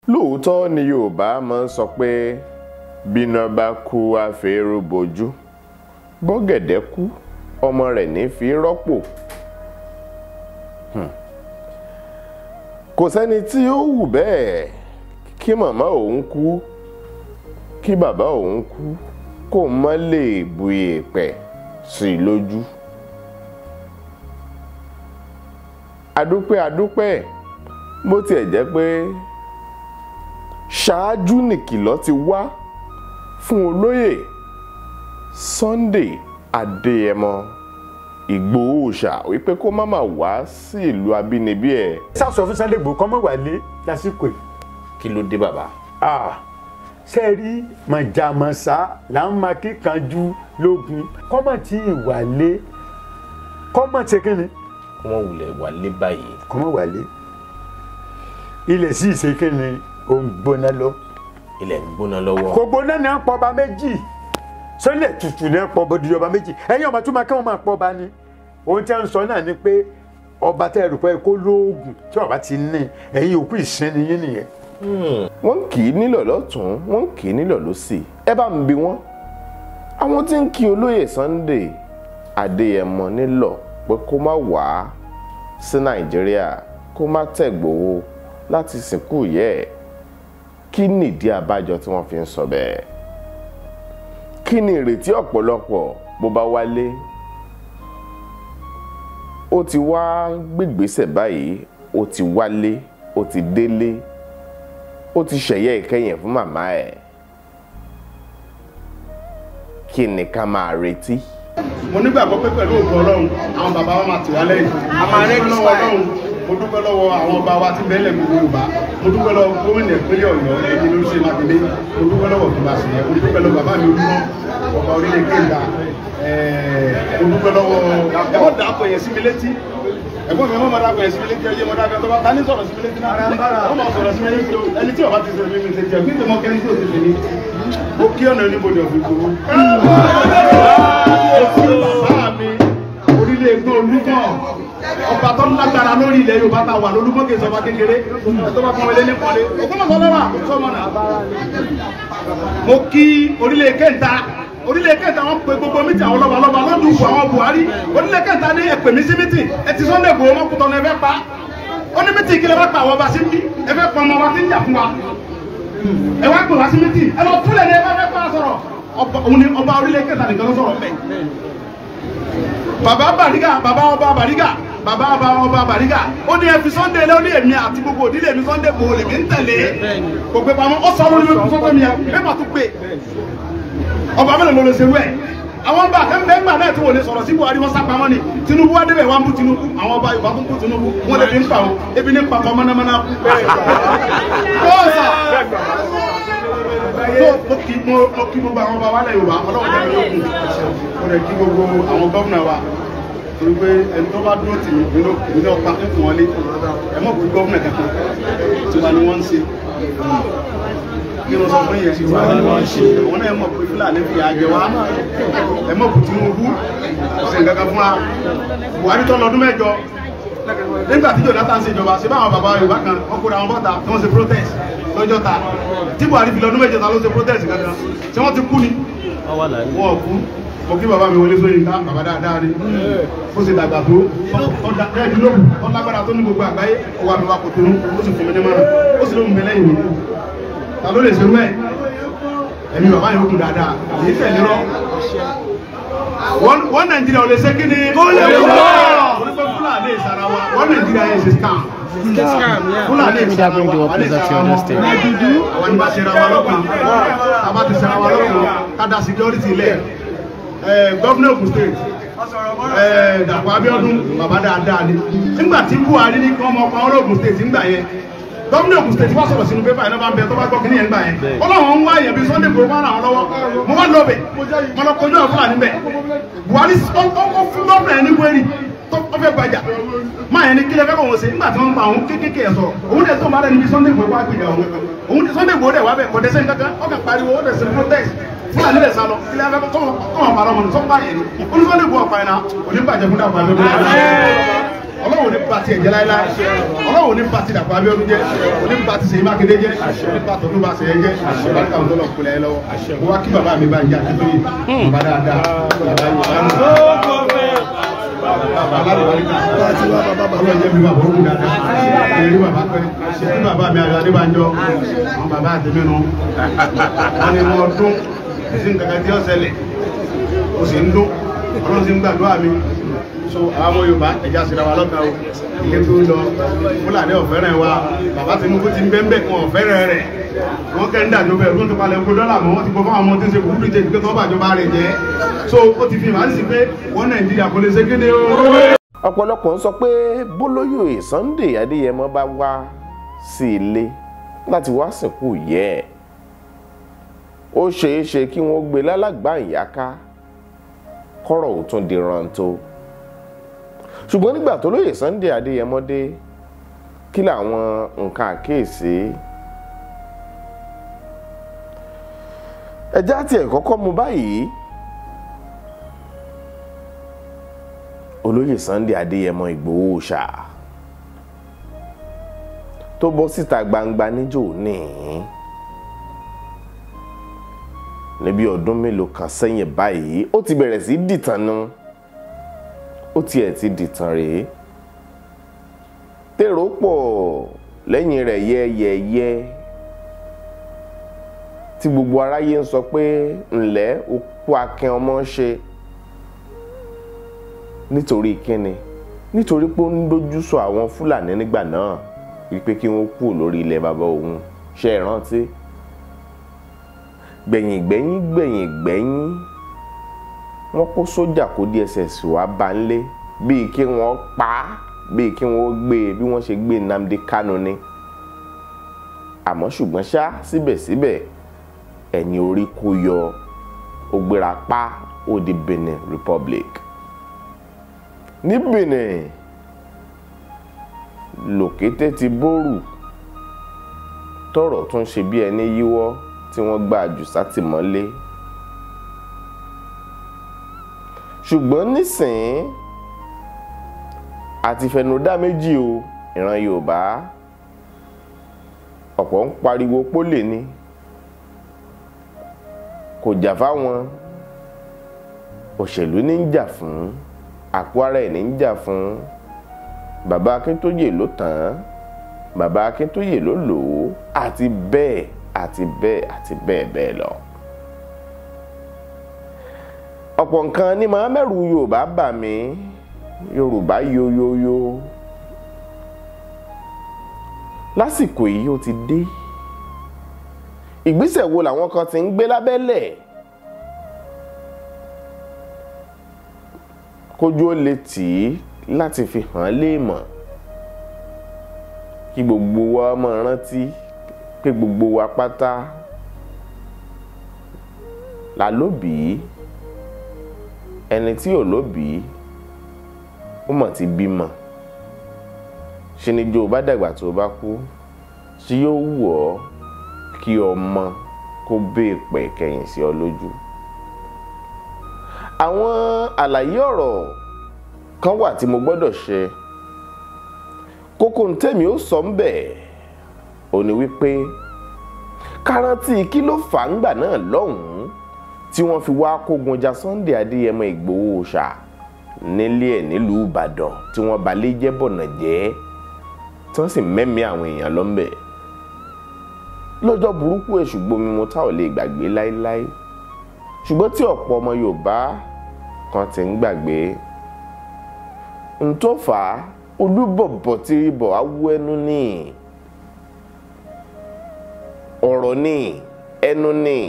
Lóòótọ́ ni Yorùbá máa ń sọ pé bíná bá kú àfẹ́rù bojú, bọ́gẹ̀dẹ̀ kú ọmọ rẹ̀ ní fi rọ́pò. Kò sẹ́ni tí ó wù bẹ́ẹ̀ kí màmá òun kú, kí bàbá òun kú, kó má lè bu èèpẹ̀ sí i lójú. Adúpẹ́ adúpẹ́, bó tiẹ̀ jẹ́ pé ṣáájú nìkìlọ̀ ti wá fún olóyè Sunday Adéyẹmọ Ìgbòho Òòṣà wípé kó má má wá sí ìlú abínibí ẹ̀. Sọ fún Sunday Igboho kó má wálé lásìkò yìí. Kí ló dé bàbá? Ṣe rí mọ̀jàmọ̀sá là ń máa kíkanjú lógun, kó má tí ì wálé, kó má ṣe kí ni. Kó má wulẹ̀ wálé báyìí. Kó má wálé. Ilẹ̀ sì ṣe kí ni, ó ń gbóná lọ. Ilẹ̀ ń gbóná lọ́wọ́. Kò gbóná ní àpọ̀ ọba méjì, sọlẹ̀ tutù ní àpọ̀ ọba méjì. Ẹ̀yin ọba tó máa kí wọ́n máa pọ̀ ọba ni. Ohun tí a ń sọ náà ni pé ọba tẹ́ rò pé kó lóògùn tí ọba ti ní, ẹ̀yin òkú ìsinmi yín nìyẹn. Wọ́n kì í nílò lọ́tún, wọ́n kì í nílò lọ́sì. Ẹ bá ń bi wọ́n. Àwọn tí ń kí olóyè Sunday Adéyẹmọ nílò pé kó má wá sí Nàìjíríà, kó má tẹ̀gbòho láti sìnkú yẹ ẹ̀. Kí nìdí abájọ tí wọ́n fi ń sọ bẹ́ẹ̀? Kí ni ìrètí ọ̀pọ̀lọpọ̀ bó bá wálé? Ó ti wá gbégbèsè báyìí, ó ti wálé, ó ti délé, ó ti ṣẹ̀yẹ ìkẹyìn fún màmá ẹ̀. Kí ni ká máa retí? Mo nígbàgbọ́ pé pẹ̀lú ògo Ọlọ́run àwọn bàbá wa máa tì wá lẹ́yìn. A máa rẹ́dí lọ́wọ́ Ọlọ́run. Mo dúpẹ́ lọ́wọ́ àwọn ọba wa tí bẹ́ẹ̀lẹ̀ gbogbo Yorùbá. Mo dúpẹ́ lọ́wọ́ gómìnà ìpínlẹ̀ Ọ̀yọ́ ẹni ló ṣe Mákindé. Mo dúpẹ́ lọ́wọ́ Ọ̀túnba Ṣèyẹ. Mo dúpẹ́ lọ́wọ́ bàbá mi Olúmọ, ọba orílẹ̀ Kéńdà. Mo dúpẹ́ lọ́wọ́ ẹ̀wọ́n dàpọ̀ yẹn sí mi létí. Ẹ̀gbọ́n mi mọ́ dàpọ̀ yẹn sí mi létí, ẹ̀yẹ mọ́ dàpọ̀ tó bá ta ní sọ̀rọ̀ sí mi létí náà. Wọ́n máa sọ̀rọ̀ sí mi létí o. Ẹni tí ọba ti sọ̀rọ̀ mi létí ẹ̀ gbígbé mọ́ kẹ́ni tí ò ti tèmi. Mo kí ọ̀nà oníbodè ọ̀fìn gbogbo. Bàbá mi orílẹ̀ ègbó Olúmọ, ọba tó lágbára lórí ilẹ̀ Yorùbá ta wà lólúmọ kì í sọba kékeré, tó bá pọn ilé ní pọnlé Ògbómọ̀ṣọ́ lọ́wọ́ àkóso náà. Mo kí orílẹ̀ Kẹta, orílẹ̀ Kẹta wọn pe gbogbo mítì àwọn lọ́ba lọ́ba lọ́dún ìwọ àwọn Buhari. Orílẹ̀ Kẹta ní ẹ̀pẹ̀ mi sí mítì, ẹ ti Sunday Igboho mọ́kútọ́ ní ẹ fẹ́ pa. Ó ní mítì kí lè bá pa àwọn ọba sí bí, ẹ fẹ́ pọn ọmọ wa tí ń jà fún wa. Ẹ wá pè wá sí mítì, ẹ lọ túlẹ̀ ní ẹ bá fẹ́ pa sọ̀rọ̀. Òun ni ọba orílẹ̀ Kẹta nìkan ló sọ̀rọ̀ mbẹ́. Bàbá Bàrígà, bàbá ọba Bàrígà, bàbá ọba ọba Bàrígà, ó ní ẹ fi Sunday lé, ó ní èmi àti gbogbo òdílé mi Sunday Igboho lèmi ń tẹ̀lé. Kò pé pamọ́, ó sọ lórí sọ́tọ́ mi yẹn, pépà tún pé. Ọba mélòó ló lè ṣerú ẹ̀? Àwọn ọba akẹ́kọ̀ọ́ ńgbà náà tí wọ́n lè sọ̀rọ̀ sí Buhari wọ́n sá pamọ́ ni. Tinubu wá débẹ̀ wá ń bú Tinubu, àwọn ọba Yorùbá tún bú Tinubu, wọ́n lè fi ń pa wọn, ebi ní pa kọ́ mọ́nàmọ́ná. Bọ́ọ̀sà! Mo kí gbogbo àwọn ọba wa lẹ̀ Yorùbá, Ọlọ́run jẹ́ mi lókun. Mo lè kí gbogbo àwọn gómìnà wa, torí pé ẹni tó bá dúró tì mí ní ọ̀pá fún wọn lé. Ẹ mọ̀ pé gómìnà kankan tí wọ́n ní wọ́n ń ṣe. Kí ló sọ fún yẹn? Àwọn náà mọ̀ pé Fúlàní fi àjẹ wá. Ẹ mọ̀ pé Tinubu kò sí nǹkan kan fún wa. Buhari tó lọ́dún mẹ́jọ. Nígbà tí Jonathan ṣe ìjọba, ṣe báwọn bàbá Yorùbá kan, wọ́n kóra wọn bọ́ta tí wọ́n ṣe protest lọ́jọ́ ta. Tí Buhari fi lọ́dún mẹ́jọ ta ló ṣe protest kankan. Ṣé wọ́n ti kú ni? Wọ́n kú. Mo kí bàbá mi Wọlé Ṣóyínká, bàbá dáadáa ni. Ó ṣe dàgbà tó, ó lágbára tó ní gbogbo àgbáyé, ó wà mí wá kò tónú, ó sì fún mi ní mọ́ràn, ó sì lóhùn mi lẹ́yìn mi. Ta ló lè ṣerú ẹ̀? Ẹ̀mí bàbá yóò kún dáadáa, èyí tẹ̀lé rọ́. Wọ́n Nàìjíríà ò lè ṣe kí ni? Kó lè wọ́! Torí pé Fúlàní ìsara wa, wọ́n Nàìjíríà yẹn ṣe scam. Fúlàní ìsara wa, wọ́n lè sara wọn. Àwọn ní bá ṣe ra wa lọ́kàn, tá bá ti ṣe ra wa lọ́kàn, ká da security lẹ̀. Gọ́vnà Ògùn State, Dàpọ̀ Abíọ́dún, bàbá dáadáa ni. Nígbà tí Buhari ní kí wọ́n mọ ọkọ̀ Ògùn State ńgbà yẹn, gómìnà Ògùn State wá sọ̀rọ̀ sínú pépà iná bá ń bẹ tó bá gbọ́ kí ní yẹn gbà yẹn. Ọlọ́run ń wá èèyàn bíi Sunday Igboho wá ràn án lọ́wọ́. Mo wá lọ bẹ̀, mo lọ kojú àwọn Fúlàní bẹ̀. Buhari ó fún gómìnà yẹn ní wẹ́rì tó fẹ́ gbajà. Máa yẹn ní kílẹ̀ fẹ́ kọ̀ wọ́n ṣe nígbà tí wọ́n ń pa àwọn kéékèèké ẹ̀ sọ̀rọ̀. Òun dẹ̀ tó ń bá dẹ̀ níbi Sunday Igboho wá gbìyà òun. Òun Sunday Igboho dẹ̀ wá bẹ̀ kọ̀ dẹ́sẹ̀ nǹkan kan, ó kàn pariwo ó dẹ̀ ṣe protest. Fúlàní dẹ̀ sá lọ, kílẹ̀ fẹ́ kọ́ wọn parọ́ mọ́ ni sọ́kọ́ yẹn ni. Ó ní Sunday Igboho ọ̀pá yẹn náà, kò ní bàjẹ́ fún Dàpọ̀ Abíọ́dún. Ọlọ́run ní bá tiẹ̀ jẹ́ láéláé, Ọlọ́run ní bá ti Dàpọ̀ Abíọ́dún jẹ́, ní bá ti Ṣèyí Mákindé jẹ́, ní bá tọdún bá Ṣèyí jẹ́. Bàbá àwọn tọ́lọ̀ kúlẹ̀ ẹ lọ́wọ́. Mo wá kí bàbá mi bá ń jẹ́ Akíntóyè, bàbá dáadáa, bàbá Yorùbá nù. Bàbá alárùbáríkà, Ọlọ́run jẹ́ mi bàbá orúkú dáadáa, èrè bàbá pẹ́, kí bàbá mi Ayọ̀ Adébánjọ, àwọn bàbá àtẹ̀mí nu, wọ́n ní wọ́n dún, sí nǹkan kan tí ó ṣẹlẹ̀, ó sì ń dún, Ọlọ́run sì ń gbàdúrà mi. So àwọn ọmọ Yorùbá ẹja síra wa lọ́kàn o, ilé tó ń lọ Fúlàní ọ̀fẹ́ràn wa, bàbá Tinubu ti ń bẹ́ńbẹ́ wọn ọ̀fẹ́ràn rẹ̀, wọ́n kẹ́ ń dàjọ́ bẹ́ẹ̀ ló ń tọpalẹ̀ oko dọ́là mọ́, wọ́n ti gbọ́ fún àwọn ọmọ tí ń ṣe kúrú díje pé tó bàjọba rẹ̀ jẹ́. So ó ti fi màá sí pé wọ́n Nàìjíríà kò lè ṣe kéde o. Ọ̀pọ̀lọpọ̀ ń sọ pé bólóyè Sunday Adéyẹmọ bá wá sí ilé láti wá sìnkú yẹ ẹ̀, ó ṣeé ṣe kí wọ́n gbé lálágbá ìyáká kọ́rọ̀ ò tún di rántó. Ṣùgbọ́n nígbà tó lóyè Sunday Adéyẹmọ dé, kí làwọn nǹkan àkíyèsí? Ẹjá tiẹ̀ kọ́kọ́ mú báyìí. Olóyè Sunday Adéyẹmọ Ìgbòho ṣá tó bọ́ síta gbangba níjò ní níbi ọdún mélòó kan sẹ́yìn báyìí, ó ti bẹ̀rẹ̀ sí dìtàn nu, ó tiẹ̀ ti dìtàn rèé. Tèrò pọ̀ lẹ́yìn rẹ̀ yẹ́yẹ́yẹ́ tí gbogbo aráyé ń sọ pé ǹlẹ́ okú akin ọmọ ṣe. Nítorí kíni? Nítorí pé ó ń dojú sọ àwọn Fúlàní nígbà náà wípé kí wọ́n kú lórí ilẹ̀ bàbá òun. Ṣe é rántí? Gbẹ̀yìn gbẹ̀yìn gbẹ̀yìn gbẹ̀yìn wọ́n kó sójà kó DSS wá bá ń lé, bíi kí wọ́n pa á, bíi kí wọ́n gbé e bí wọ́n ṣe gbé Nnamdi Kanu ni. Àmọ́ ṣùgbọ́n ṣá síbẹ̀síbẹ̀ ẹni orí kó yọ, ó gbéra pa, ó di Benin Republic. Ní Benin lòkété ti bórù, tọ́rọ̀ tún ṣe bí ẹni yíwọ́ tí wọ́n gbà jù sátìmọ́lé. Ṣùgbọ́n nísìnyí àti fẹnudá méjì o, ìran Yorùbá ọ̀pọ̀ ń pariwo pólè ni, kò jà fáwọn, òṣèlú ní ń jà fún, àpò ara ẹ̀ ní ń jà fún. Bàbá Akíntóyè ló tàn án, bàbá Akíntóyè ló lò ó, àti bẹ́ẹ̀ àti bẹ́ẹ̀ àti bẹ́ẹ̀ bẹ́ẹ̀ lọ. Ọ̀pọ̀ nǹkan ní màá mẹ́rù Yorùbá bà mí, Yorùbá yoyoyo. Lásìkò yìí ó ti dé. Ìgbésẹ̀ wo làwọn kan ti ń gbé lábẹ́lẹ̀ kójú ó lè tì í láti fi hàn léèmọ̀, kí gbogbo wa máa rántí pé gbogbo wa pátá la lóbìí, ẹni tí ò lóbìí ó mọ̀ ti bímọ. Ṣe ni jó o bá dàgbà tó o bá kú, tí yóò wù ọ́ kí ọmọ kó bèèpẹ̀ kẹ̀yìn sí ọ lójú. Àwọn àlàyé ọ̀rọ̀ kan wà tí mo gbọ́dọ̀ ṣe. Kókó ntẹ́mi ó sọ ń bẹ̀ ò ní wípé kárántì kí ló fà ń gbà náà lọ́hùn-ún tí wọ́n fi wá kógun ja Sunday Adéyẹmọ Ìgbòho ṣá nílé ẹ̀ nílùú Ìbàdàn, tí wọ́n balẹ̀ jẹ́ bọ̀nà jẹ́, tí wọ́n sì mẹ́mí àwọn èèyàn lọ́nbẹ̀. Lọ́jọ́ burúkú èṣù gbomi mu tá ò lè gbàgbé láéláé, ṣùgbọ́n tí ọ̀pọ̀ ọmọ Yorùbá kan ti ń gbàgbé. N tó fà á, olúbọ̀bọ̀ tí rí bọ̀ á wú ẹnu ní ọ̀rọ̀ ní ẹnu ní.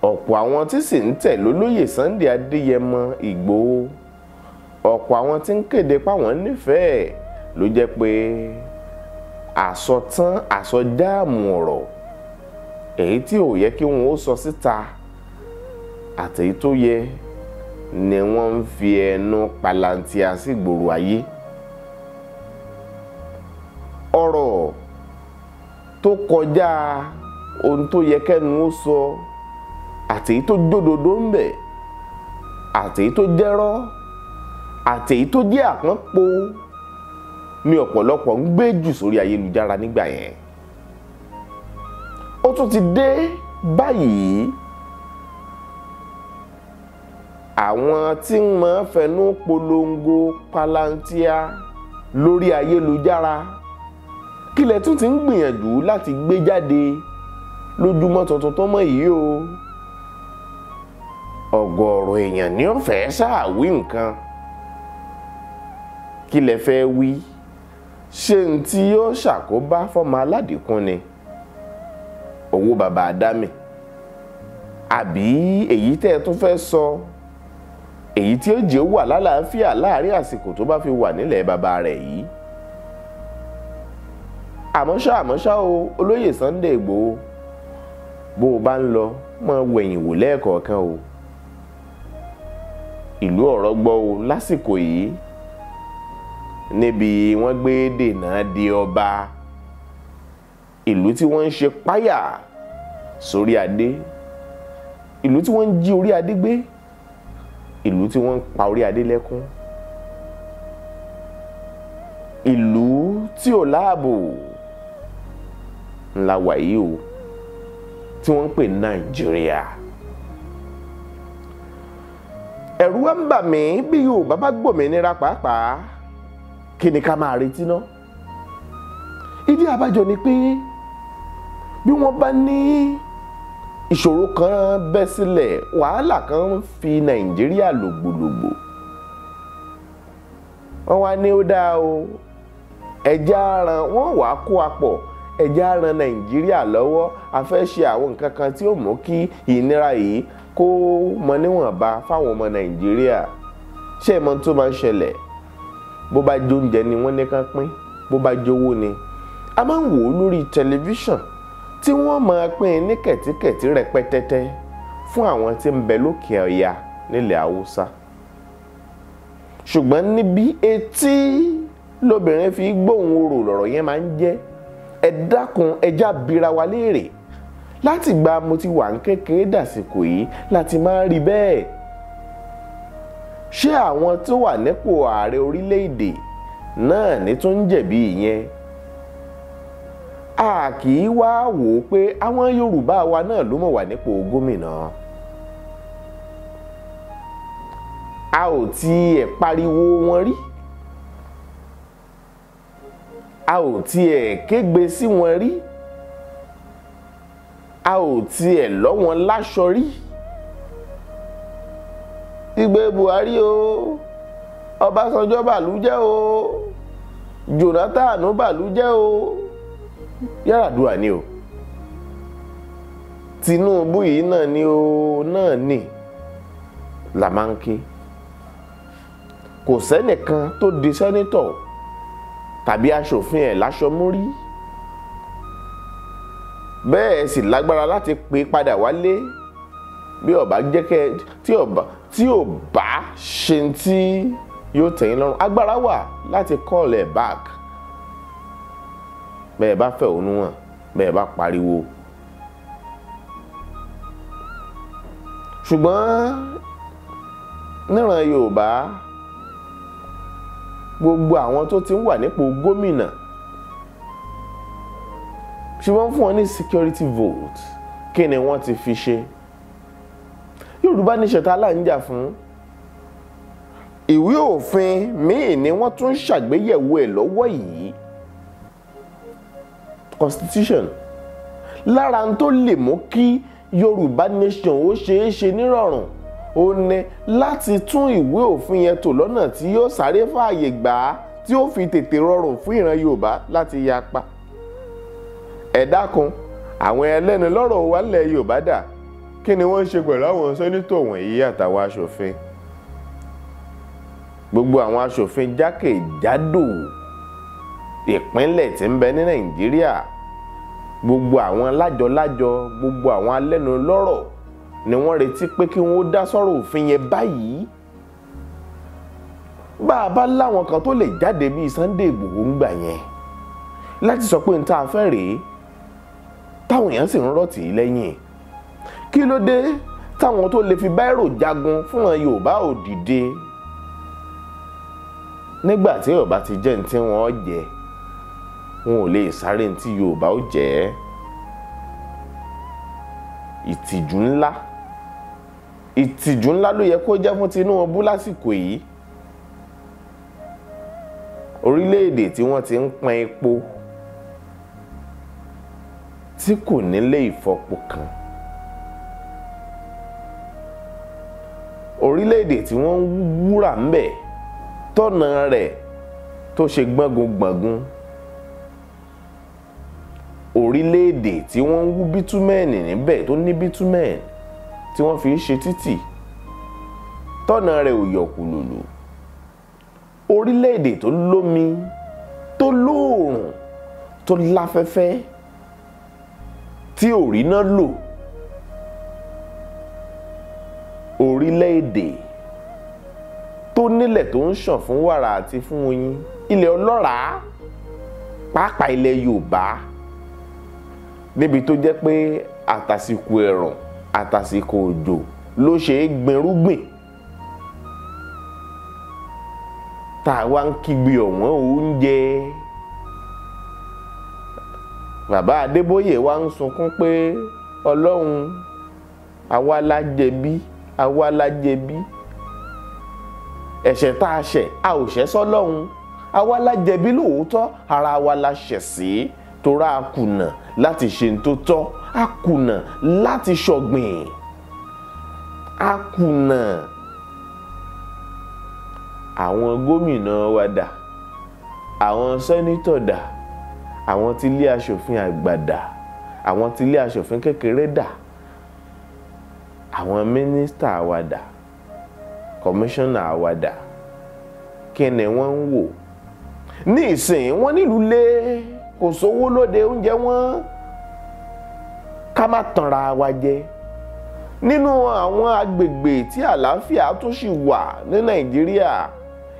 Ọ̀pọ̀ àwọn tí sì ń tẹ̀ lólóyè Sunday Adéyẹmọ Ìgbòho, ọ̀pọ̀ àwọn tí ń kéde páwọn nífẹ̀ẹ́ ló jẹ́ pé àsọtán àsọjáàmù ọ̀rọ̀ èyí tí ò yẹ kí wọn ó sọ síta àtèyí tó yẹ ni wọ́n ń fi ẹnu palantia sí gbòòrò ayé. Ọ̀rọ̀ tó kọjá ohun tó yẹ kẹ́nu ó sọ àtèyí tó jódodo ń bẹ àtèyí tó jẹ́rọ́ Àtèyí tó jẹ́ àpọ́npo ni ọ̀pọ̀lọpọ̀ ń gbé jù sórí ayélujára nígbà yẹn. Ó tún ti dé báyìí, àwọn tí ń máa fẹnu polongo palantia lórí ayélujára kílẹ̀ tún ti ń gbìyànjú láti gbé jáde lójúmọ́ tuntun tó mọ́ yìí o. Ọ̀gọ̀ọ̀rọ̀ èèyàn ní ó fẹ́ sáà wí nǹkan. Kílẹ̀ fẹ́ wí? Ṣé n tí yóò ṣàkóbá fọ́mọ aládìkún ni owó bàbá Ádámì, àbí èyí tẹ́ ẹ tún fẹ́ sọ, èyí tí ó jẹ́ wà lálàáfíà láàrin àsìkò tó bá fi wà nílẹ̀ bàbá rẹ̀ yìí? Àmọ́ṣá o, olóyè Sunday Igboho, bó o bá ń lọ mọ́ wẹ̀yìn wò lẹ́ẹ̀kọ̀ọ̀kan o. Ìlú ọ̀rọ̀ gbọ́ o lásìkò yìí, níbi wọ́n gbé dènà de ọba, ìlú tí wọ́n ń ṣe páyà sórí adé, ìlú tí wọ́n ń jí orí adé gbé, ìlú tí wọ́n ń pa orí adé lẹ́kún, ìlú tí ò láàbò ńlá wà yìí o, tí wọ́n ń pè Nàìjíríà. Ẹ̀rù wa ń bà mí bí Yorùbá bá gbòmìnira pàápàá, kí ni ká máa retí ná? Ìdí àbájọ ni pé bí wọ́n bá ní ìṣòro kan bẹ́ sílẹ̀, wàhálà kan ń fi Nàìjíríà lògbòlògbò, wọ́n wá ní ó dáa o, ẹja ran wọ́n wàá kó apọ̀, ẹja ran Nàìjíríà lọ́wọ́, a fẹ́ ṣe àwọn nǹkan kan tí ó mú kí ìnira yìí kó mọ níwọ̀nba fáwọn ọmọ Nàìjíríà. Ṣé ẹ mọ tó máa ń ṣẹlẹ̀? Bó bá jóúnjẹ ni wọ́n ní kán pín, bó bá jówó ni. A máa ń wò ó lórí tẹlifíṣàn tí wọ́n máa pín ní kẹ̀tíkẹ̀tí rẹpẹtẹtẹ fún àwọn tí ń bẹ lókè ọya nílẹ̀ Haúsá. Ṣùgbọ́n níbi etí lóbìnrin fi gbóhùn orò lọ̀rọ̀ yẹn máa ń jẹ́. Ẹ dákun, ẹja bira wa léèrè. Láti gba mo ti wà ń kékeré dàsìkò yìí láti máa rí bẹ́ẹ̀. Ṣé àwọn tó wà nípò ààrẹ orílẹ̀-èdè náà ní tó ń jẹ̀bi ìyẹn? A kì í wá wò ó pé àwọn Yorùbá wa náà ló mọ̀ wà nípò gómìnà. A ò tiẹ̀ pariwo wọn rí, a ò tiẹ̀ kégbe sí wọn rí, a ò tiẹ̀ lọ́ wọn láṣọ rí. Igbe Buhari o, Ọbásanjọ́ bàlújẹ́ o, Jonathan bàlújẹ́ o, Yar'Adua ni o, Tinubu yìí náà ni o, náà ni là máa ń ké. Kò sẹ́nìkan tó di sẹ́nítọ̀ tàbí aṣòfin ẹ̀ láṣọ mórí, bẹ́ẹ̀ sì lágbára láti pè padà wálé bí ọba jẹ́ kẹ́ tí ò bá ṣe tí yóò tẹ̀yìn lọ́rùn. Agbára wà láti call ẹ̀ back bẹ́ẹ̀ bá fẹ̀hónú hàn, bẹ́ẹ̀ bá pariwo. Ṣùgbọ́n níran Yorùbá, gbogbo àwọn tó ti ń wà nípò gómìnà, ṣé wọ́n fún wọn ní security vote? Kí ni wọ́n ti fi ṣe? Yorùbá ní ṣẹ̀tà aláǹjà fún. Ìwé òfin míì ni wọ́n tún ṣàgbéyẹ̀wò ẹ̀ lọ́wọ́ yìí, constitution. Lára ń tó lè mú kí Yorùbá nation ó ṣeé ṣe nírọ̀rùn, ó ní láti tún ìwé òfin yẹn tò lọ́nà tí yóò sáré fààyè gbà á, tí ó fi tètè rọrùn fún ìran Yorùbá láti yapa. Ẹ dákun, àwọn ẹlẹ́nu lọ́rọ̀ wa nílẹ̀ Yorùbá dà? Kí ni wọ́n ń ṣe pẹ̀lú àwọn sẹ́nítọ̀ wọ̀nyí àtàwọn aṣòfin? Gbogbo àwọn aṣòfin jákèjádò ìpínlẹ̀ tí ń bẹ ní Nàìjíríà, gbogbo àwọn lájọlájọ, gbogbo àwọn alẹ́nulọ́rọ̀ ni wọ́n retí pé kí wọ́n dá sọ́rọ̀ òfin yẹn báyìí. Bá a bá láwọn kan tó lè jáde bíi Sunday Igboho ń gbà yẹn láti sọ pé n tá a fẹ́ rèé, táwọn èèyàn sì ń rọ̀tì lẹ́yìn. Kí ló dé táwọn tó lè fi báírò jagun fúnra Yorùbá ò dìde? Nígbà tí Yorùbá ti jẹ́ ní tí wọ́n jẹ, wọn ò lè sáré ní tí Yorùbá ó jẹ́. Ìtìjú ńlá, ìtìjú ńlá ló yẹ kó jẹ́ fún Tinubu lásìkò yìí. Orílẹ̀-èdè tí wọ́n ti ń pọn epo tí kò nílé ìfọpo kan, orílẹ̀-èdè tí wọ́n ń wúrà ń bẹ̀ tọ̀nà rẹ̀ tó ṣe gbọ̀ngun-gbọ̀ngun, orílẹ̀-èdè tí wọ́n ń wú bítúmẹ̀nì níbẹ̀ tó ní bítúmẹ̀nì tí wọ́n fi ń ṣe títì tọ̀nà rẹ̀ ò yọ̀ kùlùlù, orílẹ̀-èdè tó lómi, tó lóòrùn, tó láfẹ́fẹ́, tí ò rí iná lò, orílẹ̀-èdè tó nílẹ̀ tó ń ṣàn fún wàrà àti fún oyin, ilẹ̀ ọlọ́ràá, pàápàá ilẹ̀ Yorùbá, níbi tó jẹ́ pé àtàsìkò ẹ̀rùn àtàsìkò òjò ló ṣe é gbinrúgbìn, tá a wá ń kígbe ọ̀wọ́n oúnjẹ. Bàbá Adébóyè wá ń sunkún pé Ọlọ́run, àwa la jẹ̀bi, àwa la jẹ̀bi, ẹ̀ṣẹ̀ tá a ṣẹ̀ a ò ṣẹ̀ sọ́lọ́run, àwa la jẹ̀bi lóòótọ́, ara wa la ṣẹ̀ sí, torá a kùnà láti ṣe ní tó tọ́, a kùnà láti ṣọ̀gbìn, a kùnà. Àwọn gómìnà wa dà, àwọn sẹ́nítọ̀ dà, àwọn tilé aṣòfin àgbà dà, àwọn tilé aṣòfin kékeré dà, àwọn mínísítà wa dà, kọmíṣánná wa dà, kí ni wọ́n ń wò? Ní ìsìn wọ́n nílùú lé, kò sówó lóde, oúnjẹ wọn. Ká má tanra wa jẹ. Nínú àwọn agbègbè tí àlàáfíà tún ṣì wà ní Nàìjíríà,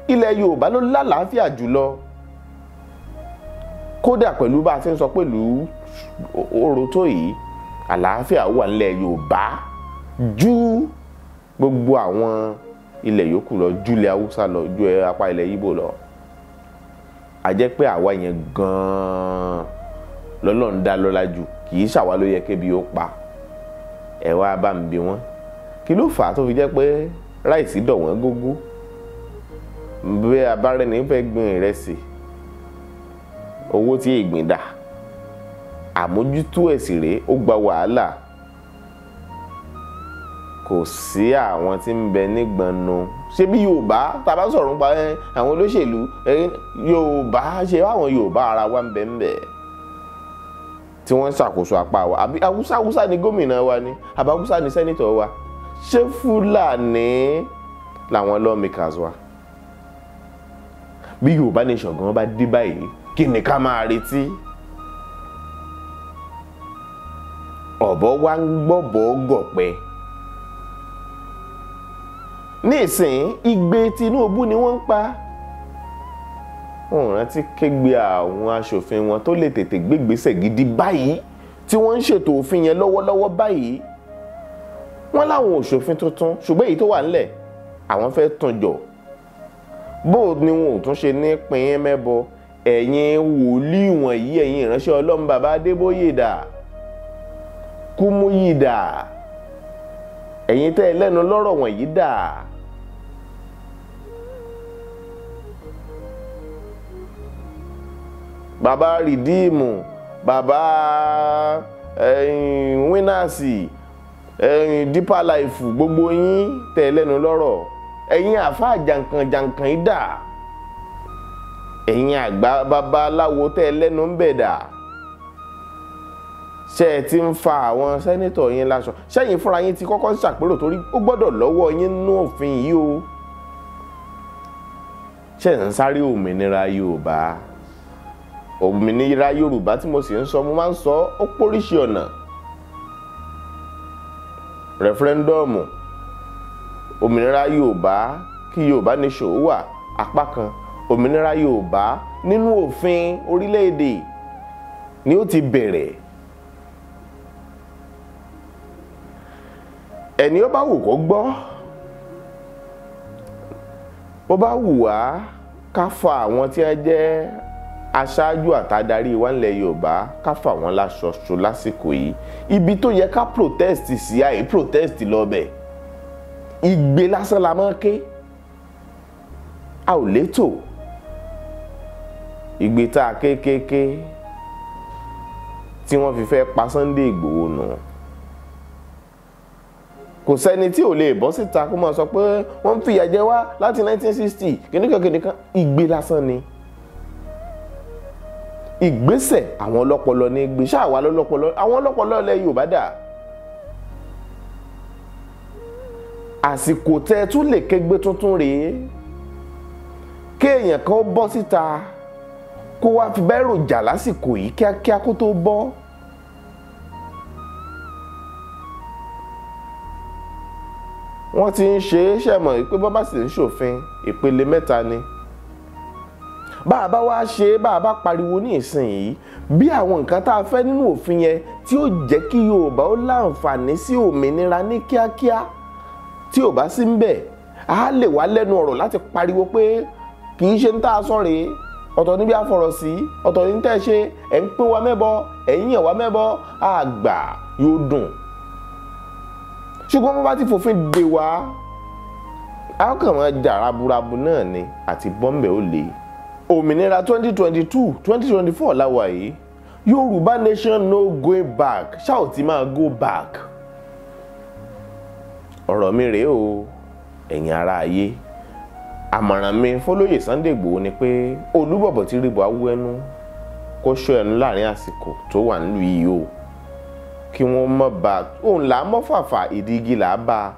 ilẹ̀ Yorùbá ló lálàáfíà jùlọ. Kódà pẹ̀lú bá a ti ń sọ pẹ̀lú oró tó yìí, àlàáfíà wà nílẹ̀ Yorùbá ju gbogbo àwọn ilẹ̀ yòókù lọ, ju ilẹ̀ Haúsá lọ, ju apá ilẹ̀ Ìgbò lọ. A jẹ́ pé àwa yẹn gan-an lọ́lọ́run dá lọ́lá jù, kì í ṣàwa ló yẹ kébi ó pa. Ẹ wá bá ń bi wọ́n, kí ló fà á tó fi jẹ́ pé ráìsì dọ̀ wọ́n gógó? Bí abárẹ́ni fẹ́ gbin ìrẹsì, owó tí ìgbín dà, àmójútó ẹ̀sìn rèé, ó gba wàhálà. Kò sí àwọn tí ń bẹ nígbọnnu. Ṣé bí Yorùbá tá a bá sọ̀rọ̀ nípa àwọn olóṣèlú Yorùbá, ṣe àwọn Yorùbá ara wa ń bẹ ń bẹ tí wọ́n ń ṣàkóso apá wa? Àbí Haúsá, Haúsá ni gómìnà wa ni, àbí Haúsá ni sẹ́nítọ̀ wa? Ṣé Fúlàní làwọn lawmakers wa? Bí Yorùbá nation gan bá dé báyìí, kí ni ká máa retí? Ọ̀bọ wa ń gbọ́bọ̀ gọ̀pẹ́. Ní ìsìn igbe Tinubu ni wọ́n ń pa. Wọ́n rántí kégbe àwọn aṣòfin wọn tó lè tètè gbégbèsè gidi báyìí tí wọ́n ń ṣètò òfin yẹn lọ́wọ́lọ́wọ́ báyìí. Wọ́n láwọn òṣòfin tuntun, ṣùgbọ́n èyí tó wà ńlẹ̀ àwọn fẹ́ tún jọ. Bó ni wọn ò tún ṣe ní pín mẹ́bọ? Ẹ̀yin wòlíì wọ̀nyí, ẹ̀yin ìránṣẹ́ Ọlọ́run, bàbá Adébóyè dà, Kúmúyì dà, ẹ̀yin tẹ́ ẹ lẹ́nu lọ́rọ̀ wọ̀nyí dà. Bàbá Rìdíìmù, bàbá Wínàsì, Deeper Life, gbogbo yín tẹ́ ẹ lẹ́nu lọ́rọ̀. Ẹ̀yin àfáà jàǹkànjàǹkàn yìí dà, ẹ̀yin àgbà babaláwo tẹ́ ẹ lẹ́nu ń bẹ̀ dà. Ṣé ẹ ti ń fa àwọn sẹ́nítọ̀ yín láṣọ? Ṣẹ́yìn fúnra yín ti kọ́kọ́ ṣàpérò, torí ó gbọ́dọ̀ lọ́wọ́ yín nínú òfin yìí o. Ṣé ń sáré òmìnira Yorùbá? Òmìnira Yorùbá tí mo sì ń sọ, mo máa ń sọ ó póríṣi ọ̀nà. Rẹfúrẹ́ndọ́ọ̀mù, òmìnira Yorùbá kí Yorùbá nation ó wà apá kan, òmìnira Yorùbá nínú òfin orílẹ̀-èdè ni ó ti bẹ̀rẹ̀. Ẹni ó bá wù kó gbọ́, bó bá wù wá Ká fa àwọn tí wọ́n jẹ́ aṣáájú àtàdarí wa ńlẹ̀ Yorùbá, ká fà wọ́n láṣọṣo lásìkò yìí. Ibi tó yẹ ká protest sí, àì protest lọ́bẹ̀, igbe lásán la máa ké, a ò létò. Igbe tá a kékeré tí wọ́n fi fẹ́ pa Sunday Igboho nù. Kò sẹ́ni tí ò lè bọ́ síta kó máa sọ pé wọ́n ń fìyà jẹ wá láti 1960 kìnìkan kìnìkan. Igbe lásán ni. Ìgbésẹ̀ àwọn ọlọ́pọlọ ní gbé ṣáà wà lọ́lọ́pọlọ, àwọn ọlọ́pọlọ ilẹ̀ Yorùbá dà. Àsìkò tẹ́ tún lè kégbe tuntun rèé, kéèyàn kan bọ́ síta kó wá fi bẹ́rù jà lásìkò yìí kíákíá kó tó bọ́. Wọ́n ti ń ṣe é ṣẹ̀mọ̀ pé bọ́ bá sì ń ṣòfin ìpele mẹ́ta ni. Bá a bá wá ṣe é, bá a bá pariwo ní ìsinyìí, bí àwọn nǹkan tá a fẹ́ nínú òfin yẹn tí ó jẹ́ kí Yorùbá ó láǹfààní sí òmìnira ní kíákíá, tí ò bá sí ń bẹ̀, a lè wá lẹ́nu ọ̀rọ̀ láti pariwo pé kì í ṣe ń tá a sọ rèé, ọ̀tọ̀ níbi àfọ̀rọ̀ sí, ọ̀tọ̀ ní tẹ́ ṣe, ẹ̀ ń pín wa mẹ́bọ, ẹ̀ ń yàn wá mẹ́bọ, àgbà yóò dùn. Ṣùgbọ́n bó bá ti fòfin dè wá, a kàn máa jà raburabu náà ni àti bọ́m̀bẹ̀ ó le. Òmìnira 2022 2024 láwa yìí, Yorùbá nation no going back, ṣá ò ti máa go back. Ọ̀rọ̀ mi rèé o, ẹ̀yin ará ayé. Àmọ̀ràn mi fọlóyè Sunday Igboho ni pé Olúbọ̀bọ̀ tí ríbo awú ẹnu kó ṣọ́ ẹnu láàrin àsìkò tó wà nílùú yìí o, kí wọ́n mọ̀ bá òun là á mọ́ fàfà ìdí igi là á bá,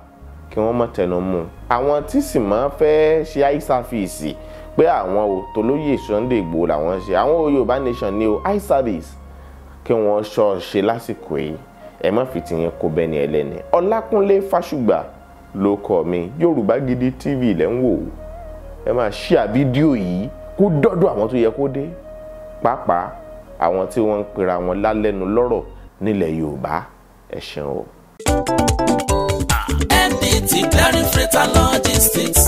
kí wọ́n mọ̀ tẹnu mú. Àwọn tí sì máa fẹ́ ṣe eye service pé àwọn ò tolóyè Sunday Igboho làwọn ṣe, àwọn Yorùbá nation ni o, eye service kí wọ́n ṣọ́ ṣe lásìkò yìí. Ẹ má fi tìyẹn kó bẹ́ni ẹlẹ́ni. Ọlákúnlé Fásùgbà ló kọ mi, Yorùbá Gidi TV lẹ́ ń wò ó. Ẹ máa ṣíà fídíò yìí kó dọ́dọ̀ àwọn tó yẹ kó dé, pàápàá àwọn tí wọ́n ń pera wọn lálẹ́nu lọ́rọ̀ nílẹ̀ Yorùbá. Ẹ ṣeun o. MDT Clearing Freight and Logistics,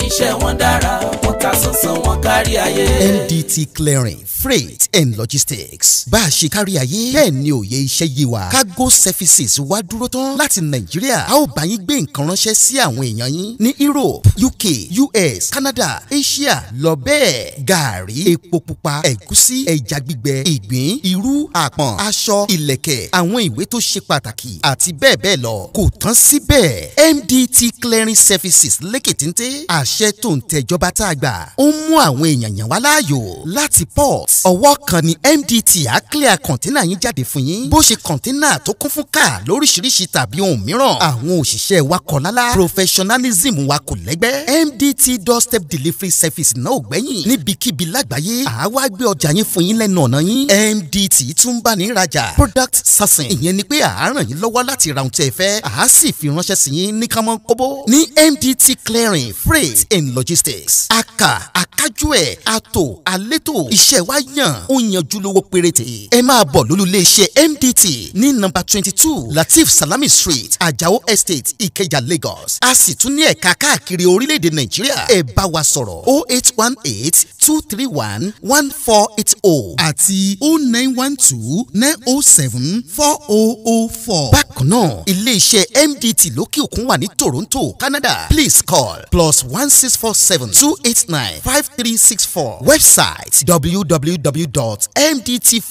iṣẹ́ wọn dára, wọ́n ta sánsan, wọ́n kárí ayé. MDT Clearing Freight and Logistics, bá a ṣe kárí ayé bẹ́ẹ̀ ni òye iṣẹ́ yé wa. Cargo services wá dúró tán láti Nàìjíríà, a ó bá yín gbé nǹkan ránṣẹ́ sí àwọn èèyàn yín ní Europe, UK, US, Canada, Asia lọ bẹ́ẹ̀. Gààrí, epo pupa, ẹ̀gúsí, ẹja gbígbẹ, ìgbín, irú, àpọ̀n, aṣọ, ìlẹ̀kẹ̀, àwọn ìwé tó ṣe pàtàkì àti bẹ́ẹ̀ bẹ́ẹ̀ lọ. Kò tán síbẹ̀, MDT Clearing Services lékètéńté, àṣẹ tó ń tẹjọba tá a gbà ó ń mú àwọn èèyàn yàn wá láàyò láti port. Ọwọ́ kan ni MDT á clear kọ̀ńténà yín jáde fún yín, bó ṣe kọ̀ńténà tó kún fún káà lóríṣiríṣi tàbí ohun mìíràn. Àwọn òṣìṣẹ́ wa kọ̀ lálá, professionalism wa kò lẹ́gbẹ́. MDT doorstep delivery service náà ò gbẹ́yìn, níbikíbi lágbàáyé àá wá gbé ọjà yín fún yín lẹ́nu ọ̀nà yín. MDT tún bá ní rajà product sourcing, ìyẹn ni pé àá ràn yín lọ́wọ́ láti ra ohun tí ẹ fẹ́, àá sì fi ránṣẹ́ sí yín ní kánmọ́nkóbó. Ní MDT Clearing Freight and Logistics, aka akájú ẹ̀, àtò àlétò, iṣẹ́ wa yàn ó yanjú lówó péréte. Ẹ máa bọ̀ lólú iléeṣẹ́ MDT ní nọ́mbà 22 Latif Salami Street, Ajao Estate, Ìkẹjà, Lagos. A sì tún ní ẹ̀ka káàkiri orílẹ̀-èdè Nàìjíríà. Ẹ bá wa sọ̀rọ̀ 0818 231 1480 àti 0912 907 4004. Bákan náà, iléeṣẹ́ MDT lókè òkun wà ní Toronto, Canada. Please call +1647 289 5364. Website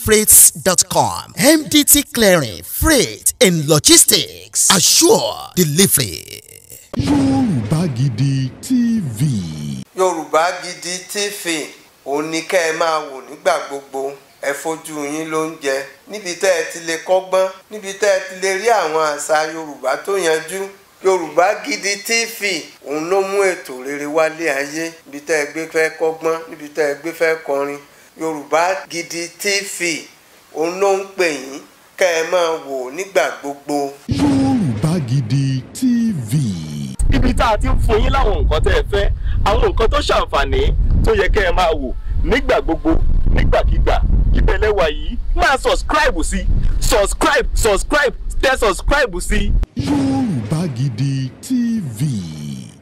www.mdtfreights.com. MDT Clearing Freight and Logistics. Assure delivery. Yorùbá Gidi TV. Yorùbá Gidi TV òun ni kẹ́ ẹ máa wò nígbà gbogbo. Ẹ fojú yín ló ń jẹ níbi tẹ́ ẹ ti lè kọ́gbọ́n, níbi tẹ́ ẹ ti lè rí àwọn àṣà Yorùbá tó yanjú. Yorùbá Gidi TV òun ló mú ètò rere wálé ayé, níbi tẹ́ ẹ gbé fẹ́ kọ́gbọ́n, níbi tẹ́ ẹ gbé fẹ́ kọrin. Yorùbá Gidi TV òun ló ń pè yín kẹ́ ẹ máa wò nígbà gbogbo. Yorùbá Gidi TV. Ibi tá a ti ń fún yín láwọn nǹkan tẹ́ ẹ fẹ́, àwọn nǹkan tó ṣàǹfààní tó yẹ kẹ́ ẹ máa wò nígbà gbogbo nígbàkigbà. Ìbẹ̀lẹ̀ wà yìí, máa subscribe sí, subscribe, subscribe, tẹ subscribe sí. Yorùbá